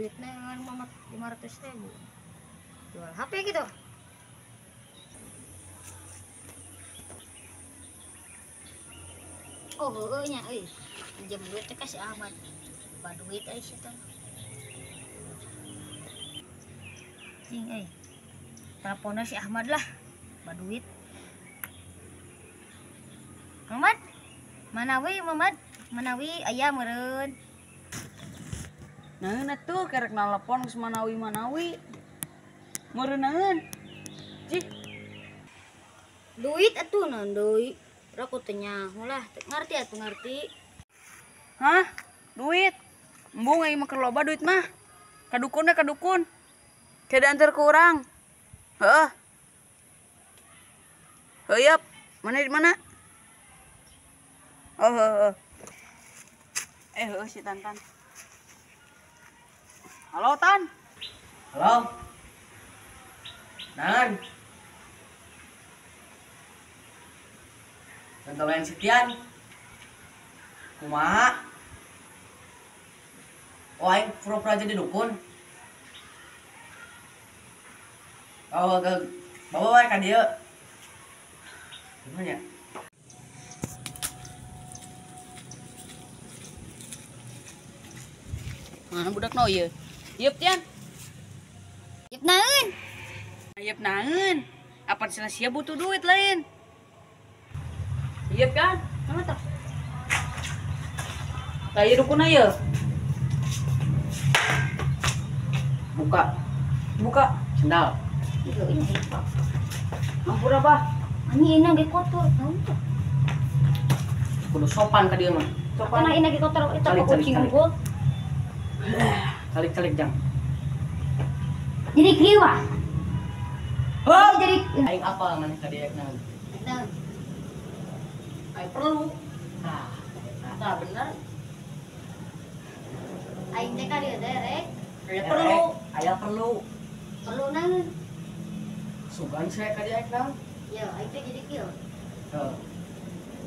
Duitnya ngan 500.000. Jual HP gitu. Oh, heueuh nya euy. Pinjam duit teh ka si Ahmad. Ba duit euy si teh. Cing euy. Teleponnya si Ahmad lah. Ba duit. Ahmad. Manawi Muhammad, manawi aya meureun. Naeun atuh kerek nalepon geus manawi-manawi. Meureun naeun. Cih. Duit atuh naon deui. Rokok teh nyaho lah, ngarti atuh ngarti. Hah? Duit? Embung aing mah keur loba duit mah. Ka dukun ka dukun. Ke diantar ku urang. Heeh. Heueup, mana di mana? Oh, oh, oh. Eh, si Tantan. Halo, Tan. Halo. Nan. Tantolain sitian. Kumaha? Oh, aing pura-pura jadi dukun. Oh, bawa wae ka dieu. Gimana ya? Mana budak no ieu? Yeup Tian. Yeup naeun? Yeup naeun? Apa cenah sia butuh duit lain? Yeup kan? Mana tah? Tah ieu dukun ieu. Buka. Buka sendal. Ieu ini buka. Ampura bah. Anjing ini ge kotor naon tuh? Kudu sopan ka dieu mah. Sopan ini ge kotor eta kucing unggul. Calik-calik jang. Jadi kieu mah. Oh, jadi aing apa maneh ka dieu naon? Naon? Aing perlu. Tah, tah bener. Aing teh ka dieu teh rek. Aya perlu, aya perlu. Perlu naon? Sugan saya ka dieu aing naon? Ya, aing teh jadi kieu. Heeh.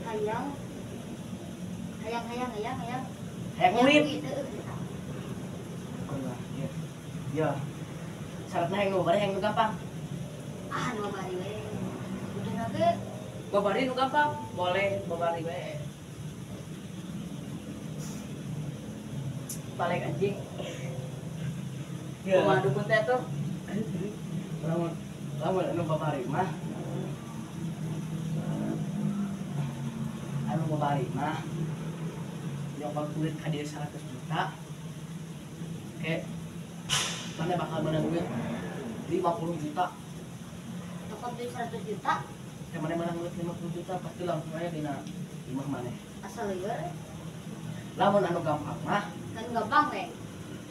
Hayang. Hayang hayang hayang hayang. Hayang duit. Ya. Syaratna hayang nu babari hayang nu gampang. Ah, nu babari we. Udah ge. Babari nu gampang, boleh babari we. Balik anjing. Ya. Kumaha dukun teh tuh? Lamun lamun anu babari mah. Anu babari mah. Nyokot duit ka dieu 100 juta. Kayak mana bakal menang duit 50 juta. Nyokot duit 100 juta? Yang mana menang duit 50 juta pasti langsung aja dina imah maneh. Asal lieur. Lamun anu gampang mah. Kan gampang we.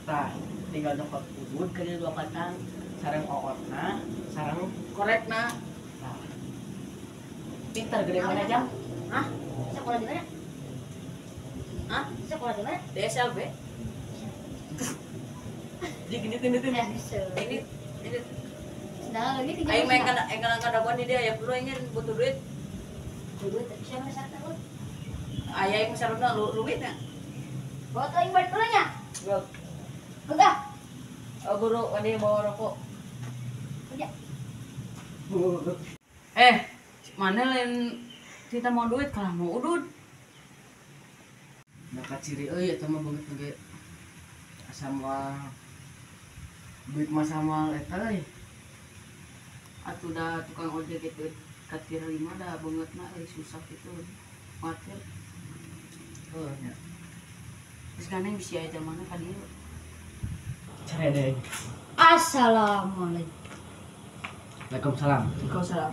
Tah, tinggal nyokot udud ke dieu dua batang, sareng ootna, sareng korekna. Tah. Pintar gede mana jang? Hah? Sekolah di mana? Hah? Sekolah di mana? Di SLB. Jadi gini gini gini. Ini ini. Nah, ini aing main kana kadaguan di dia ya perlu ingin butuh duit. Duit siapa syaratna lu? Aya aing syaratna luwit nya. Bawa aing balik dulu nya. Enggak. Oh, guru, ada yang bawa rokok. Iya. Eh, mana lain kita mau duit kalah mau udud. Nah, kaciri euy eta mah beungeut ge. Asa moal duit mah sama eta euy. Atuh da tukang ojek gitu katir 5 dah beungeutna euy susah gitu. Matir. Heuh nya. Geus gandeng bisi aya mana ka dieu. Cere. Assalamualaikum. Waalaikumsalam. Waalaikumsalam.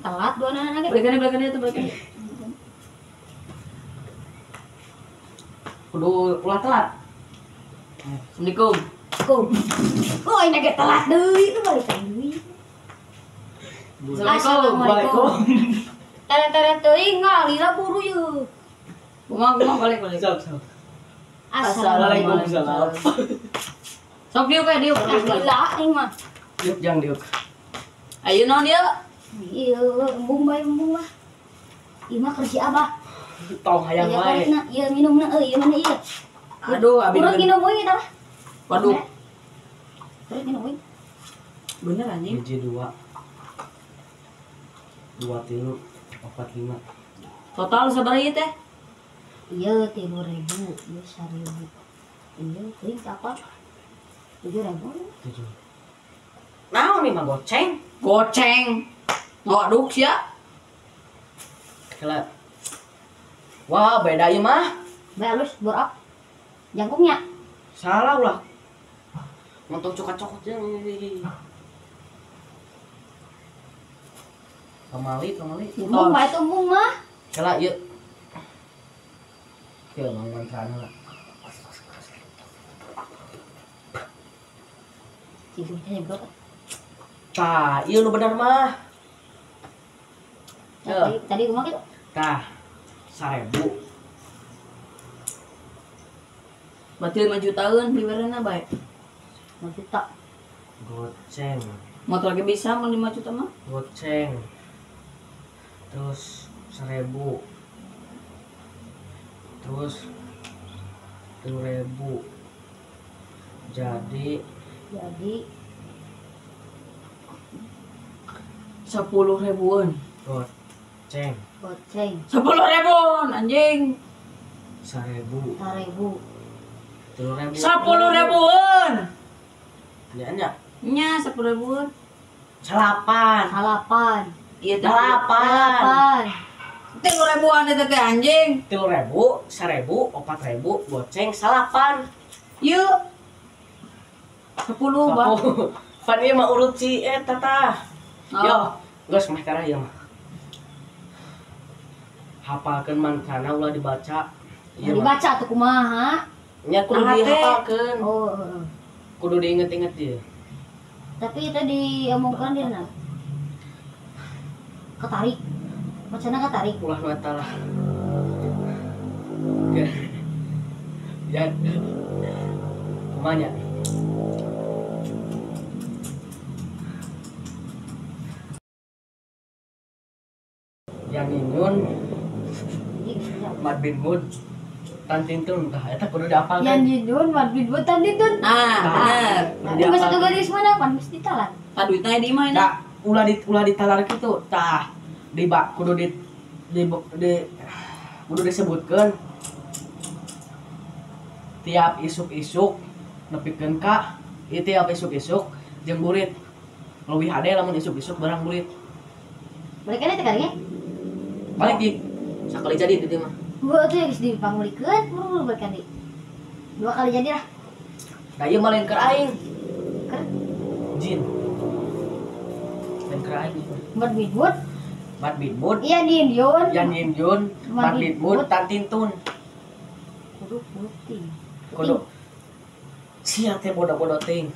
Telat dua anak-anak. Balikan itu balikan. Kudu ulah telat. Assalamualaikum. Assalamualaikum. Oh, ini agak telat deui itu balikan deui. Assalamualaikum. Tara-tara teuing ngalila buru yeuh. Kumaha balik balik. Sok sok. Assalamualaikum. Sok diuk ya diuk. Gila aing mah. Diuk jang diuk. Ayo naon ieu? Ieu embung bae embung mah. Ieu mah kerja abah. Tong hayang wae. Ieu minumna euy, ieu mana ieu? Aduh, abi urut minum we eta mah. Waduh. Terus gini euy. Bener anjing. 1 2 2 3 4 5. Total sabaraha ieu teh? Ieu 3.000, ieu 1.000. Ieu teuing apa? 7.000. 7. Naon nih mah goceng? Goceng. Ngaduk sia. Kela. Wah, beda ieu mah. Bae alus borak. Jangkungnya. Salah ulah. Montong cokot-cokot jeung. Pamali, pamali. Mung bae tuh mung mah. Kela ieu. Kieu mang mantrana lah. Tah, ieu nu bener mah. Tadi kumaha kitu? Tah, 1.000. Berarti 5 jutaan diberena bae. 5 juta. Goceng. Motor lagi bisa mau 5 juta mah? Goceng. Terus 1.000. Terus 3.000. Jadi 10 ribuan. Goceng. Goceng. 10 ribuan anjing. 1.000. 1.000. 3.000. 10 ribuan. Ya nya. Nya 10 ribuan. 8. 8. Iya 8. 3 ribuan eta teh anjing. 3.000, 1.000, 4.000, goceng 8. Yuk. 10 bang. Pan ieu mah urut si eta tah. Yo, geus mah tara ieu mah. Hafalkeun mantrana ulah dibaca. Ieu dibaca atuh kumaha? Nya kudu dihafalkeun. Oh, heeh. Kudu diinget-inget ieu. Tapi itu diomongkeun dieuna. Ketarik. Macana ketarik. Ulah nu eta lah. Ya. Kumaha nya? Yang inyun mad bin mud tantintun tah eta kudu dihafalkeun. Yang inyun mad bin mud tantintun. Ah, bener. Tapi satu garis mana pan mesti ditalar. Tah duitna di imah eta. Ulah ditalar kitu tah. Di kudu di kudu disebutkeun tiap isuk-isuk nepikeun ka ieu tiap isuk-isuk jeung burit. Leuwih hade lamun isuk-isuk barang burit. Balik kana teh kali balik di sakali jadi di mah. Gua tuh geus dipanggulikeun, buru-buru balik deui. 2 kali jadi lah. Da ieu mah lain keur aing. Keur jin. Lain keur aing. Mad bin mud. Mad bin mud. Iya din yun. Yan yin yun. Mad bin mud tantintun. Kudu putih. Kudu. Sia teh bodoh-bodoh ting.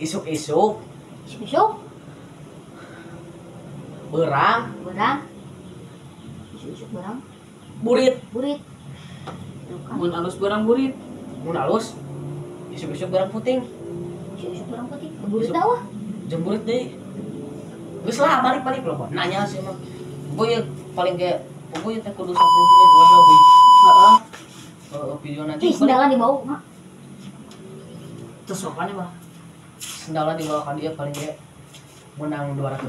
Isuk-isuk. Isuk-isuk. Berang. Berang. Isuk-isuk berang. Burit. Burit. Mun alus berang burit. Mun alus isuk-isuk berang puting. Isuk-isuk berang puting. Burit dah wah. Jeung burit deui. Geus lah balik-balik loh. Nanya sih mah. Gua ya paling kayak gua teh kudu 10 menit ulah lah euy. Heeh. Heeh, video nanti. Ih, sendalan dibawa, Mak. Terus sopan ya, Bang. Sendalan dibawa ka dia paling kayak menang 200.000.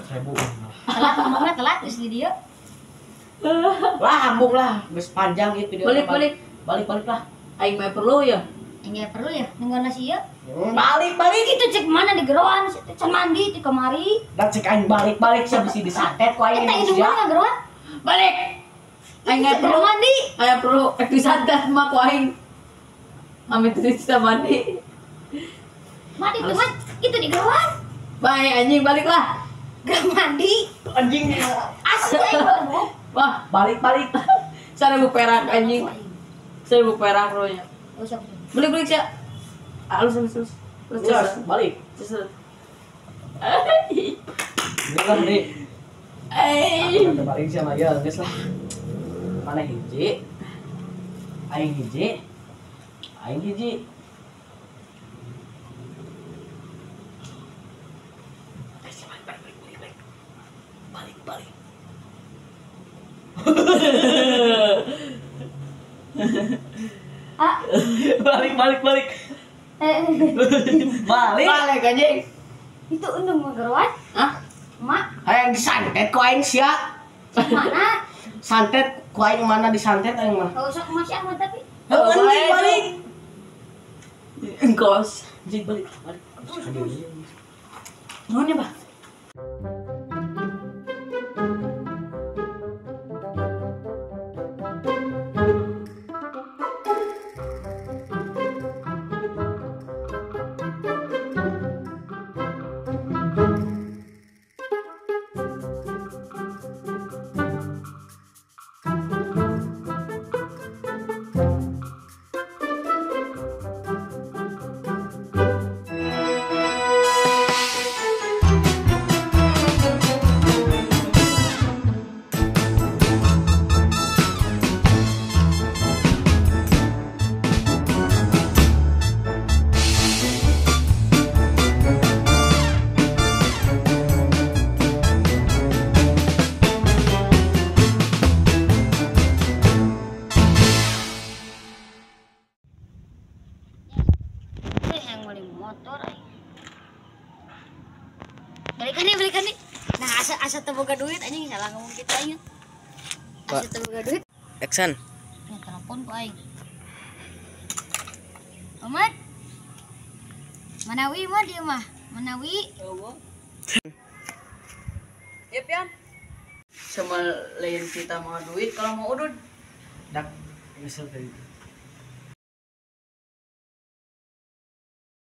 Telat ngomongnya telat geus di dieu. Lah ambung lah, geus panjang ieu video. Balik balik. Balik balik lah. Aing mah perlu ya. Aing mah perlu ya nungguan nasi ieu. Balik balik itu cek mana di geroan, can mandi di kamari. Dan cek aing balik balik sia bisi disantet ku aing. Eta indung mana geroan? Balik. Aing mah perlu mandi. Aing perlu ek disantet mah ku aing. Amit bisa mandi. Mandi tuh mah itu di geroan. Baik anjing balik lah. Gak mandi. Anjing. Asli aing. Wah, balik-balik. 1000 perak anjing. 1000 perak ronya. Beli-beli sia. Alus alus alus. Terus balik. Terus. Ini lah nih. Eh. Balik sia mah ya geus lah. Mana hiji? Aing hiji. Aing hiji. Balik balik balik. Ah. Balik balik balik. Balik. Balik anjing. Itu undang ngegeruan? Hah? Mak. Hayang disantet ku aing sia. Mana? Santet ku aing mana disantet aing mah. Enggak usah ke si Ahmad tapi. Heuh, anjing balik. Engkos. Anjing balik. Balik. Nuhun ya, Bah. Motor aing. Balikan nih. Nah, asa teu boga duit anjing salah ngomong kitu aing. Asa teu boga duit. Action. Ya telepon ku aing. Ahmad. Manawi mah dia mah. Manawi. Eueuh. Ya pian. Sama lain kita mau duit kalau mau udud. Dak bisa tadi.